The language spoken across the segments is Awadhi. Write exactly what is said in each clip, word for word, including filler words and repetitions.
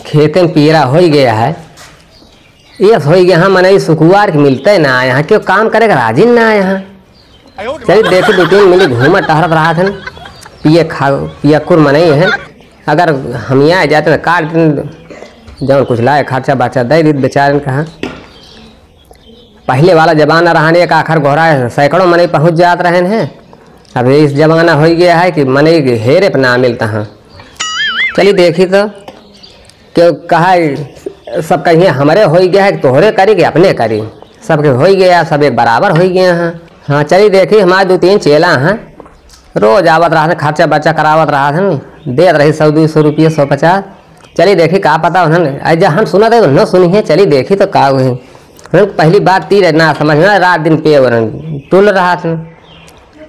खेते में पीरा होइ गया है, ये होइ गया है, मनई सुकुवार के मिलते ना आए हैं, क्यों काम करे के राजी ना आए हैं। चली देखी, दो तीन मिनट घूमत टहरत रहत हन, पिए खा, पियक्कुर मनई है, अगर हम यहाँ जाते तो काट दिन, जौन कुछ लाए खर्चा बर्चा दे दीत बेचारन कहा। पहिले वाला जमाना रहन, एक आखर गोहरा सैकड़ों मनई पहुँच जात रहन हैं। अब इस जमाना होइ गया है कि मनई हेरे पे ना मिलता हैं। चली देखी तो, क्यों कहा सब कहिए हमरे होइ गया है कि तोहरे करी कि अपने करी, सबके होइ गया, सब एक बराबर होइ गया हैं। हाँ, चली देखी, हमारे दो तीन चेला हैं, रोज आवत रहत हैं, खर्चा बर्चा करावत रहत हैं, देत रही सौ, दो सौ रुपये, सौ पचास। चली देखी का पता उन्हन, अरे जब हम सुनत है, उन्होंने सुनी है, चली देखी तो का हुई। उन्हन पहली बात तीर ना समझ में, रात दिन पे उन्हन टुल रहत हैं।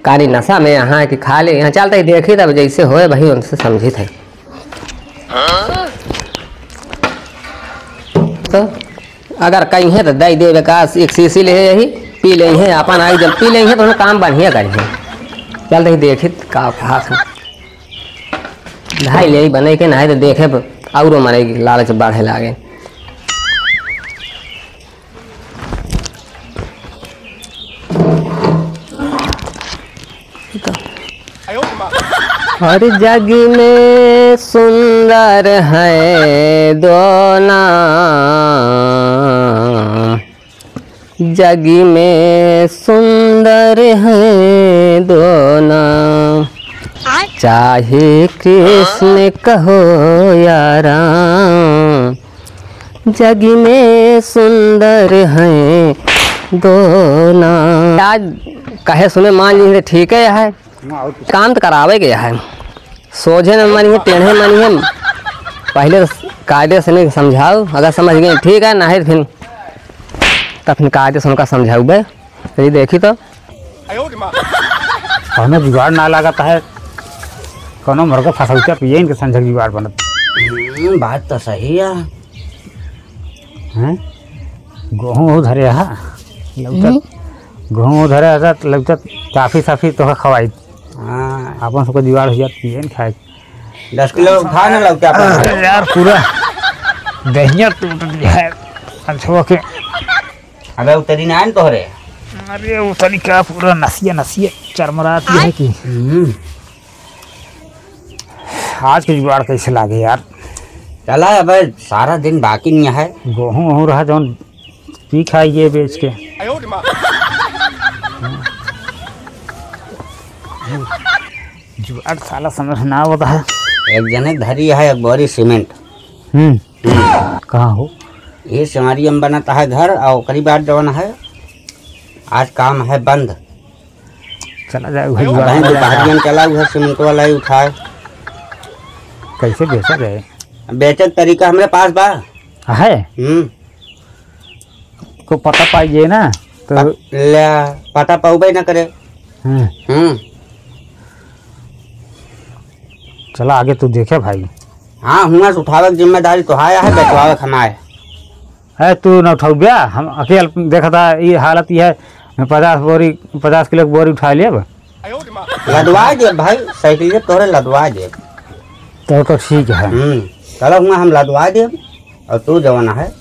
काली नशा में यहाँ कि खा ले, यहाँ चलते ही देखी तब जैसे होए वही उनसे समझी थे। तो अगर कहीं है तो दे देवे का, एक शीशी ले यही, पी ले हैं, अपन आगे जब पी ले हैं तो उन्हें काम बढ़िया करी है। चल रही देखी का खास है। ढाई ले बने के नहीं तो देखे और मरे लालच बढ़े लागे। हर जग में सुंदर है दोना, जग में सुंदर है दोना, चाहे कृष्ण कहो या राम, जग में सुंदर हैं दोना। आज कहे सुने मान ली तो ठीक है, है काम तो करावे के है। सोझे न मानिए, टेढ़े मानिए, पहले कायदे से नहीं समझाओ, अगर समझ गए ठीक है, नहीं फिर तब फिर कायदे से उनका समझाऊबे। तो ये देखी तो कौनो जुगाड़ ना लागत है, कौनो मरगा फसौचा पिए इनके संझक जुगाड़ बनत। हम्म, बात तो सही है। हैं? गोहूँ ओहूँ धरे हा, लौटत। हम्म। गोहूँ ओहूँ धरे हा, लौटत काफी साफी तोहका खवाई। हाँ। आपन सबको जुगाड़ हो जात, पिए न खाए। दस किलो उठा न लौटा अपन। अरे यार, पूरा दहिया टूट गया है, संझवा के। अबे उतरी ना है न तोहरे। अरे उतरी का, पूरा नसिया नसिया चरमराती है कि। हम्म। आज के जुगाड़ कैसे लागे यार? चला अबे, सारा दिन बाकी नहीं है। गोहूँ वहूँ रहा जौन पी खाइए बेच के। जुगाड़ साला समझ ना आवत है। एक जने धरी है एक बोरी सीमेंट। हम्म। कहाँ हो? ये सिमरिया में बनत है घर, और ओकरी बाद जौन है, आज काम है बंद। चला जाए, वही हाँ, जुगाड़ बहन लगा। दोपहरिया में चला, उहे सीमेंट वाला ही उठाए। कैसे बेचा जाए? बेचे के तरीका हमरे पास बा। है? हम्म। को पता पाइए ना, तो पत-, ले, पता पाउबे ना करे। हम्म। हम्म। चला आगे तू देखे भाई। हाँ, हुआं से उठावे के जिम्मेदारी तोहार है, बेचवावे के हमार। है, तू न उठौब्या, हम अकेल देखा था, ये हालत ये है, पचास बोरी, पचास किलो के बोरी उठा लेब। लदवाए देब भाई, साइकिल तोहरे लदवाए देब। तो, तो ठीक है। हम्म, चलो हुआं हम लदवाए देब, और तू जवन है,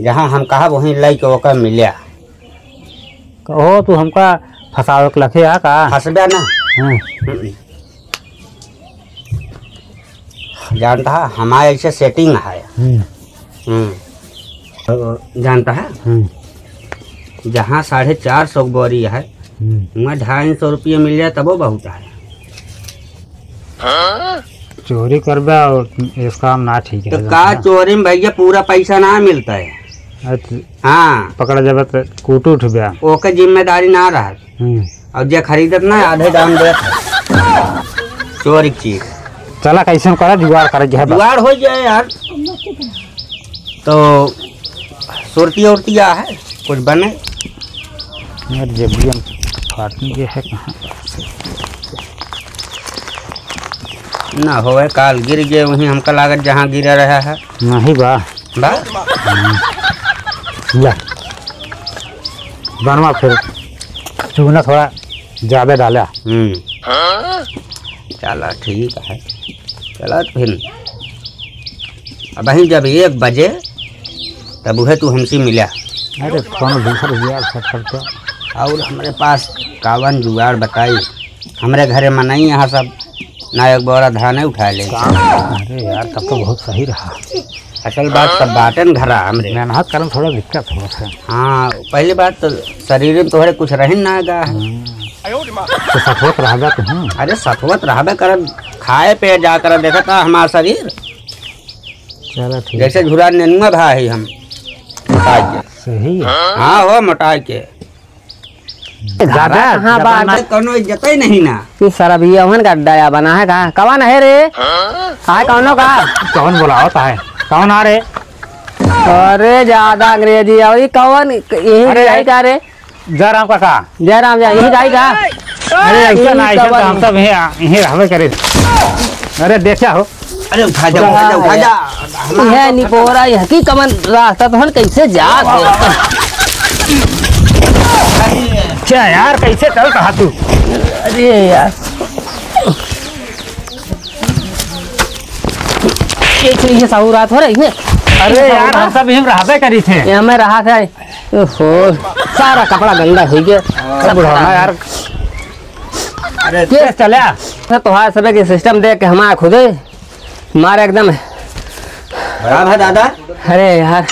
जहाँ हम कहब वहीं लइके ओकर मिल्या। कहो, तू हमका फंसावे के लखे आ का? फंसब्या ना। हाँ। हम्म। जानता है, हमारे ऐसे सेटिंग है। हम्म। हम्म। तो जानता है, हम्म। जहाँ साढ़े चार सौ की बोरी है, हम्म। वहाँ ढाई सौ रुपये मिल जाए, तबो बहुत है। चोरी करबे और इस काम ना ठीक है, तो जानता का है? चोरी में भैया पूरा पैसा ना मिलता है। अच्छा। हाँ। पकड़ा जाबे तो कूट उठबे। ओके जिम्मेदारी ना रहा। हम्म। और जे खरीदत ना, आधे दाम देत है। चोरी की चीज। चला, कैसन करा, जुगाड़ करे के है बस। जुगाड़ हो जाए यार। तो सुरती उरती आ है, कुछ बने। यार, जेबिया में फाटनी के है कहाँ? ना होए, काल गिर गए वहीं, हमका लागत जहाँ गिरा रहा है। नहीं बा। बा? हम्म। ले। बनवा फिर। चूना थोड़ा ज्यादा डाला। हम्म। चला, ठीक है। चला तो फिर। अबहीं जब एक बजे, तब उहे तू हमसे मिला। अरे, कौनो दूसर जुगाड़ set करते। और हमरे पास कावन जुगाड़ बताई, हमरे घरे मनई यहाँ सब ना एक बोरा धाने उठाए ले। अरे यार, तब तो बहुत सही रहा। असल बात सब बाटन घरा हमरे। मेहनत करन थोड़ा दिक्कत होत है। हाँ, पहली बात तो शरीर में तोहरे कुछ रहन ना गा। हम्म। तो सफोत रहबे तो हूँ। अरे सफोत रहबे करब, खाए पे जा कर देखता हमार शरीर। चलो ठीक जैसे है। झुरा नेनुआ भा है हम मोटाई के। सही है। हाँ हो मोटाई के। ज्यादा कहाँ ज्यादा बात? ना। कौनो इज्जत ही नहीं ना। ये सारा भैया ओहन का अड्डा या बना है का? कौन है रे? आए कौनो का? कौन बुलावत है? कौन आ रे? अरे ज्यादा अंग्रेजी और ये कौन यही अरे, जाई का रे? जयराम काका। जयराम जा, यही जाई का? अरे, ऐसे ना, यही ऐसे तो कौन? हम सब यहीं, यहीं रहबे करे। अरे, देखा हो। अरे, उठा जा, उठा जा, उठा जा। यह निपोरा, यह की कमन रास्ता तो हम कैसे जा? क्या यार, कैसे चल रहा तू? अरे यार। ये, ये साहू रात हो रही है। अरे यार, हम सब यहीं रहबे करी थे। ये हमें रहा था। ओहो, सारा कपड़ा गंदा हो गया। सब बुढ़ाना यार। अरे, के? तेज चला। तो तोहार सबे के system देख के हमारा खुदे मारे एकदम। का भा दादा? अरे यार,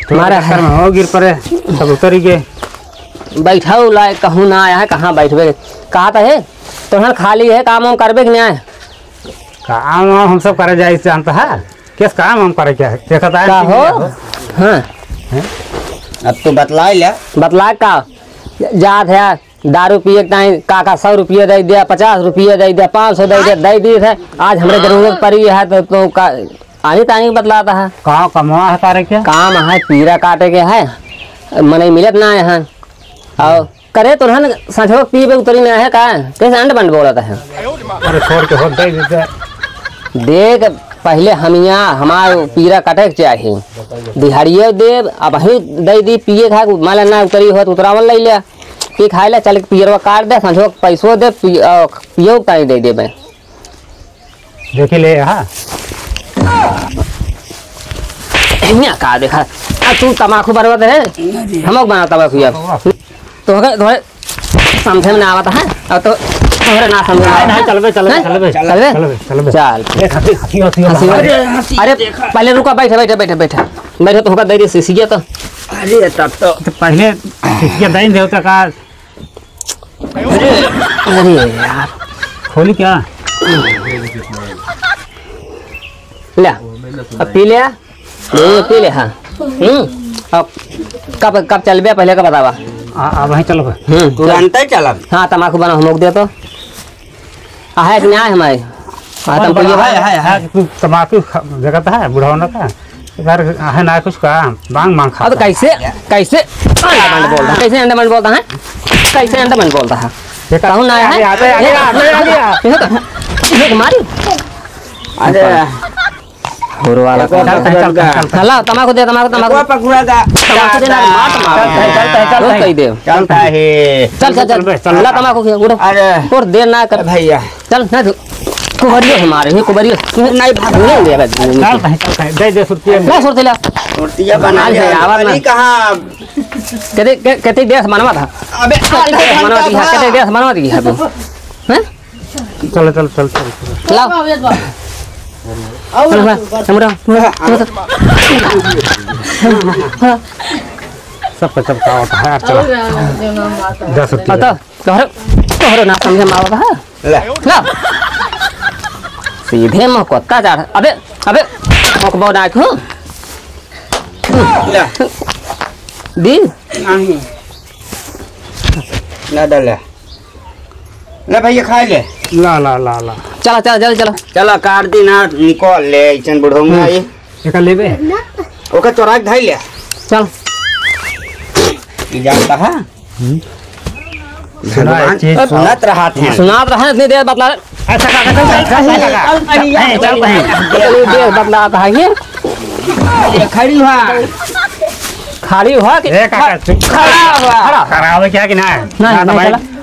तुम्हारे मारा चक्कर है। में हो गिर पड़े, सब उतर ही गए। बैठाऊ लायक कहूँ ना आया है, कहाँ बैठबे? कहा तो है, तोहन खाली है, काम वाम करबे कि नहीं आए? काम वाम हम सब करे जाए, जानता है? किस काम हम करे क्या है? देखा तो है का कि हो? नहीं हो? हाँ। हैं? अब तो बतला लिया। बतला का? जात है, दारू पिए के टाइम काका सौ रुपये दे दिया, पचास रुपये दे दिया, पाँच सौ दे दिया, दे दी है। आज हमरे जरूरत पड़ी है तो, तो का, आनी तानी बतलाता है। कहाँ कमवा है तारे के? काम है, पीरा काटे के है, मनई मिलत ना है। और करे तो रहन, सांझो पीबे उतरी ना है का? कैसे अंड बंड बोलत है? अरे छोड़ के हो, दे दे। देख, पहले हमिया, हमार पीरा कटे के चाही। दिहाड़ियो देब, अबहीं दे दी, पिए खाए, माला ना उतरी होत, उतरावन लई ले। पी खाए ले, चल के पियरवा काट दे, संझो के पैसो दे, पी-, अ, पियो के ताई दे देबे। देखी ले, हाँ। हियाँ का देखा? आ, तू तमाकू बनवत है? हमक बना तमाकू यार। तोहके, तोहरे समझे में ना आवत है, अब तो तोहरे ना समझे में नहीं, आवत नहीं, है। चलबे, चलबे, हैं? चलबे। चलबे? चलबे, चलबे। चल। देख, हंसी, हंसी, हंसी, हंसी। अरे, हंसी, अरे, देखा। पहले रुका, बैठे, बैठे, बैठे, बैठे। बैठे, तोहका दे दे, सीसिया तो। अरे, तब तो। तो पहले सीसिया दे देवता का। अरे यार। खोली क्या? ले, अब पी ले। ले, पी ले, हाँ। हम्म, अब कब, कब चलबे, पहले का बतावा। आ, आ, वहीं चलो। हम्म, तुरंते चलब। हाँ, तमाकू बना, हम लोग दे तो। आ, है कि नहीं हमारे? हाँ, तुम कौन बोला? है, है, है। तू तमाकू खा-, जगत है, बुढ़ौना का। इधर है ना कुछ का, बांग मांग खाता। अब कैसे, कैसे अंडा बंड बोलता है? कैसे अंडा बंड बोलता है? कैसे अंडा बंड बोलता है? ये कहूँ ना है? आगे, आगे, आगे, ये आगे, आगे, आगे। ये तो, ये तो मारी। अरे। होरो वाला चल, चल, चल, चल, चल। चला, तमाकू दे, तमाकू, तमाकू। पकवा, पकवा दा। तमाकू दे ना, मार, मार। चलता है, चलता है, चलता है। चलता ही दे। चलता है। चल, चल, चल। चल, चल, चल। ला, तमाकू खिया, उठो। अरे। और देर ना कर। भैया। चल, ना तू। कुबरियो हमारे, ये कुबरियो। तू नहीं भाग। नहीं दे, बस। चलता है, चलता है। दे, दे, सुरतिया। ना, सुरतिया। सुरतिया बना अरे, ले। आवाज ना। अरे, कहाँ? कहते, कह-, कहते देश मनवा था। अबे, कहते देश मनवा दी है, कहते देश मनवा दी है तू। हैं? चलो, चलो, चलो, चलो, चलो। लाओ। और चलो, बस, हमरा, हमरा, हमरा। सबका चमकावत है, चलो। और, अ, जो नाम आता है। दस रुपये। और तो, तोहरे, तोहरे ना समझे में आवत है। ले। ला। सीधे मुँह कुत्ता चाढ़। अबे, अबे, मुँह को बहुत आँख हो। ले। दी? नहीं। ना डाले। ले भैया, खा ले। ला, ला, ला, ला। चला, चला, जल्दी चला। चला, काट दी ना, निकल ले, ऐसन बुढ़ऊ में हम्म। आई। एका लेबे? ओका चोरा के धई ले। चल। ई जानता है? हम्म। भगवान सुना, एक चीज सुन। सुनत रहा थे। सुनात रहा, इतनी देर बतला। अच्छा, काका, चल, चल, चल, चल, काका। चल, चल, चल, चल। इतनी देर बतला रहा है ये। ये खड़ी हुआ। खड़ी हुआ कि ए, काका, चुप। खड़ा हुआ। खड़ा। खड़ा हुआ क्या कि ना? नहीं, ना, तो नहीं भाई, चला।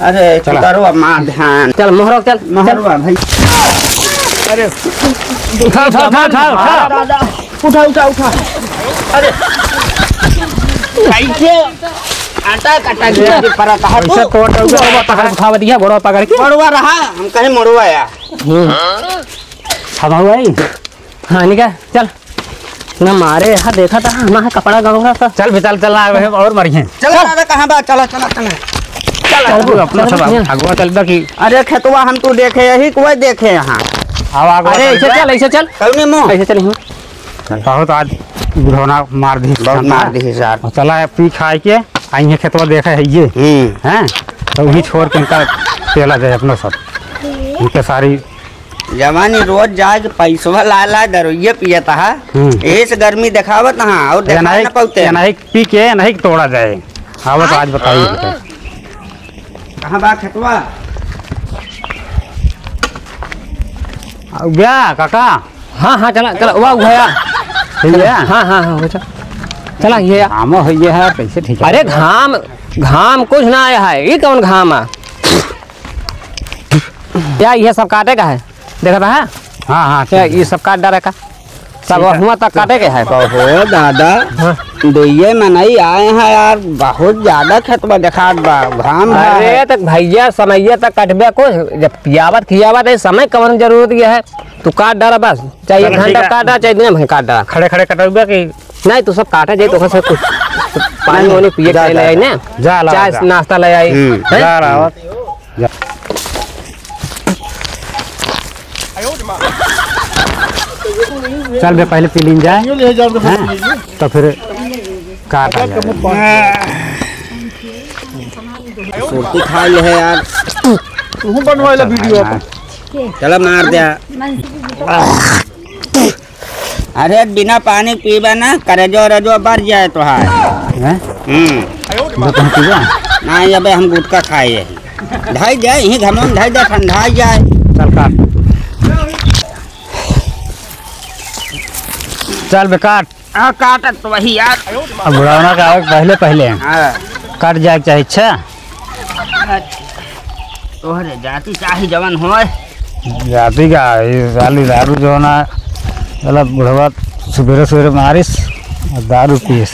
अरे, चला। चुकारो अब मार ध्यान। चल, मोहरो, चल, चल। मोहरवा भाई। अरे, उठा, उठा, उठा, उठा, उठा। दादा, उठा, उठा, उठा। अरे, कैसे आटा काटा गया, ये परा कहा तू? कैसे तोड़, तोड़, गोड़वा पकड़, उठावा दिया, गोड़वा पकड़ के। मोड़वा रहा, हम कहे मोड़वा या। हम्म। हवा हुआ ही? हाँ, निका, चल। ना मारे, हाँ, देखा था, हमारा कपड़ा गंगा था। चल बे, चल, चल, ना, और मरिहे। चला दादा, कहाँ बा? चला, चला, चला। चल, चल, तू अपना चल, सब चल। आगवा चल बा कि अरे खेतवा हम तू देखे, यही कोई देखे यहाँ। आवा, आगवा अरे, चल ऐसे बा। चल, ऐसे चल। कौने मुँह? ऐसे चल, हाँ। बहुत आज बुढ़ौना मार दी, बहुत मार दी यार। और चला, पी खाए के, आई है खेतवा देखे है ये। हम्म। हैं? तो वही छोड़ के इनका चला जाए अपना सब। इनके सारी जवानी रोज जाए के पैसवा ला ला दरुइये पियत हा। हम्म। यही से गर्मी देखावत हा और ये देखा नहीं, न पौते। ये नहीं पी के नहीं तोड़ा जाए। आवत आज बताइए। हाँ। कहाँ बा खेतवा? आ गया काका। हाँ, हाँ, चला, चला, वाह, भैया। ठीक है? हाँ, हाँ, हाँ, हो, चल। चला, ये आ। घाम हो, ये है, कैसे ठीक है? अरे, घाम, घाम कुछ ना आया है, ये कौन घाम है? या, ये सब काटे का है, देखा था? हाँ, हाँ, या, ठीक है। ये सब काट डाले का, सब ठीक है। हुआ तक काटे के है। कहो दादा, हाँ। दुइये मनई आए हैं यार, बहुत ज्यादा खेतवा देखात बा, घाम बा अरे, है। तो भैया, समैया तक कटबे को, जब पियावत खियावत है, समय कवन जरूरत है? तू काट डाला बस, चाहे एक चलो, ठीक घंटा है। काटा, चाहे दिन भर काटा। खड़े खड़े कटौबे की? नहीं, तू सब काटा जाए, तो ओकर से कुछ पानी वानी पिए जा, के ले जा, आई ना। जा, लाओ, चाय जा। नाश्ता ले आई। हम्म, हैं? जा, लाओ, जा। चल बे, पहले पी लीन जाए। हैं? तो फिर काटा जाए। सुरती खा ले है यार। तू बनवाइला वीडियो अपन। चला मार दे। अरे बिना पानी पीबे ना, करेजो रेजो बर जाए तोहार। हैं? हम्म। जो तुम पीबे? नहीं, अबे हम गुटखा खाए हैं। ढाई दे, यहीं घमोन ढाई दे, ठंडा जाए। चल काट। चल बे काट। हाँ, काटत तो वही यार। अब बुढ़ावना का आवे पहले पहले हाँ। काट जाए के चाही। अच्छा। तोहरे जाति चाही जवन होए। जाति का, ये साली दारू जो ना, साला बुढ़वा सुबेरे सुबेरे मारिस और दारू पीस,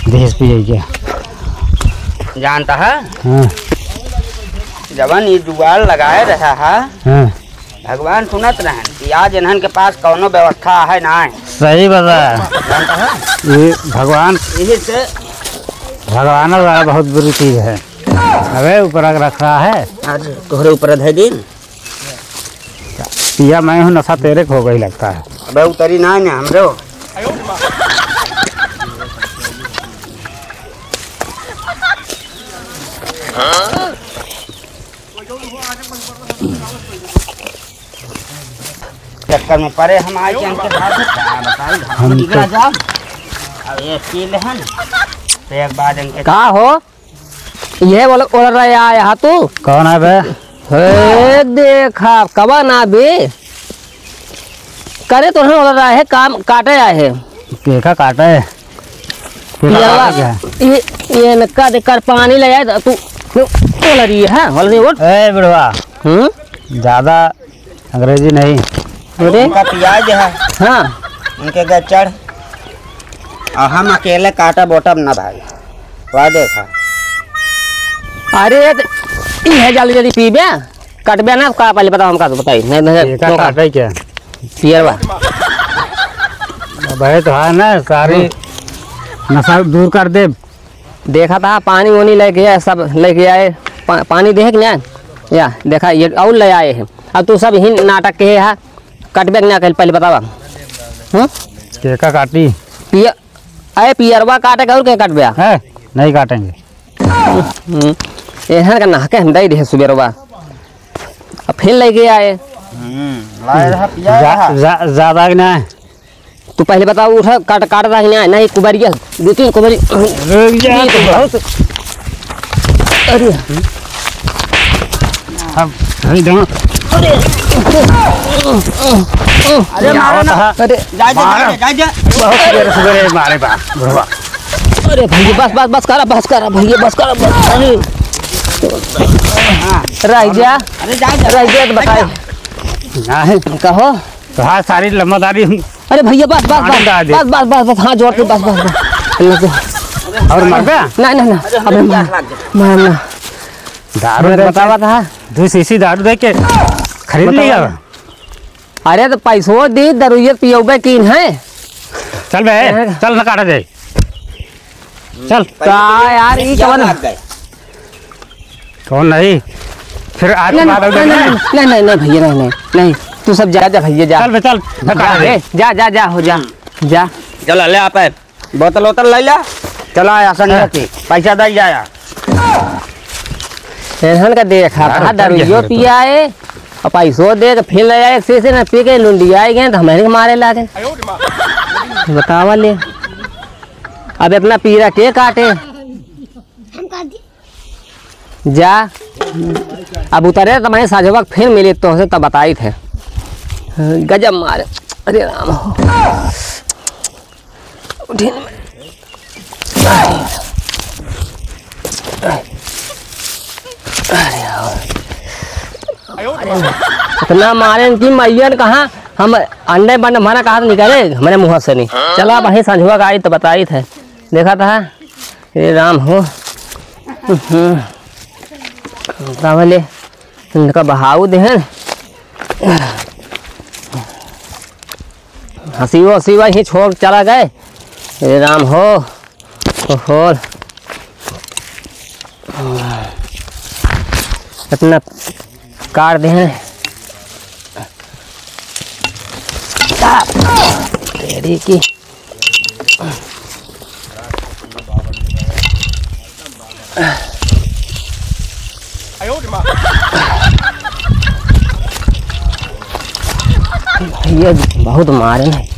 देश पिए के। जानता है? हाँ। जवन ये जुगाड़ लगाए रहा है, हाँ। भगवान सुनत रहन कि आज इन्हन के पास कौनो व्यवस्था है ना है। सही बात है। जानता है? ये भगवान, यही से भगवान वाला बहुत बुरी चीज है। अबे ऊपर रख रहा है। आज तोहरे ऊपर धै दिन। पिया मैं हूँ, नशा तेरे को हो गई लगता है। अबे उतरी ना, ना हमरो। चक्कर में पड़े हम आए के इनके साथ, का बताई, हम हम निकला तो जाओ। अब ये पी लेहन, तो एक बार इनके का हो? ये बोल, बोल रहा है, आया हा तू? कौन है बे? हे, देखा, कबा ना बे? करे तो हम बोल रहा है, काम काटे आए है। केका काटे? केका पियरवा, काटे क्या है? ये, ये इनका देख कर पानी ले आए, तू, तू बोल रही है, बोल रही है, उठ। ए बुढ़वा, हम्म? ज्यादा अंग्रेजी नहीं। अरे? उनका पियाज है। हाँ। उनके घर चढ़। और हम अकेले काटब ओटब ना भाई। वाह देखा। अरे, त ई है जल्दी जल्दी पीबे, कटबे ना का पहले बताओ हमका तो बताई। नहीं, नहीं, एका तो का? काटे क्या? पियरवा। भाई तो है ना, सारी हम्म। नशा दूर कर दे। देखा था, पानी वानी लेके आए, सब लेके आए। पा-, पानी देहे कि ना? या, देखा, ये और ले आए हैं। अब तू सब ही नाटक के है, कटबे कि ना कल, पहले बतावा। हम्म? केका काटी? पिय-, अरे, पियरवा काटे के और के कटबे? है, नहीं काटेंगे। हम्म। एहर का नहके हम दई रहे सुबेरवा। अब फिर लेके आए। हम्म, लाए रहा, पिया जा-, रहा। जा-, ज्यादा कि ना? तू पहले बताओ, उठा, काट, काट रहा कि ना? नहीं, कुबरिया, दो तीन कुबरी। रुक जा, ये तो तो बहुत। अरे। अब धरी दो। अरे। अरे, मारो ना। अरे। जा, जा, मारो। जा, जा, जा। बहुत सुबेरे, सुबेरे मारे बा, बुढ़वा। अरे भैया, बस, बस, बस करा, बस करा भैया, बस करा, बस। अरे। रह जा। अरे, जा, जा। रह जा, तो बताए। जा। नहीं। कहो। तो हाँ, सारी लम्बादारी हम अरे भैया, बस, बस, मार बस, डाल दे। बस, बस, बस, बस, हाथ जोड़ के, बस, बस, बस। अल्लाह से। और मर गया? नहीं, नहीं, नहीं, अबे मार, मार ना। दारू अरे बतावा था। दो शीशी दारू दे के खरीद बतावा लिया। ना। अरे तो पैसो दी, दरुइयत पियौबे कीन है। चल बे, अरे। चल ना काटा जाए। चल। का यार, ई कवन? कौन नहीं? फिर आज नहीं, बाद नहीं, नहीं, नहीं, नहीं, नहीं, भैया, नहीं, नहीं, नहीं, तू सब जा, जा भैया, जा। चल बे, चल, जा, धक्का दे। ए, जा, जा, जा, हो जा, जा। चल, ले आप, बोतल वोतल ले ला, चला आया संग हाँ। रखी, पैसा दे जाया। एहन का देखा यार, था, चल दरुइयो गया। पिया है, और पैसो दे के फिर ले आए, एक से, से ना पी के लुंडिया गए, तो हमारे के मारे लागे। बतावा ले, अब इतना पीरा के काटे? हम काटी। जा, अब उतरे तो मैं साझवा के फिर मिले तो से तब बताई थे। गजब मारे, अरे राम हो। उठिन। अरे यार। इतना मारे कि मैयन कहाँ हम अंडे बंड मारा कहाँ से निकले, हमारे मुँह से नहीं। चला भाई, साझवा का आई तो बताई थे। देखा था, हे राम हो। हम्म। का बोले, इनका बहाऊ देहन। हसीवा, हसीवा ही छोड़ चला गए। हे राम हो। ओहो। इतना काट देहन। तेरी की। ये बहुत मारे हैं।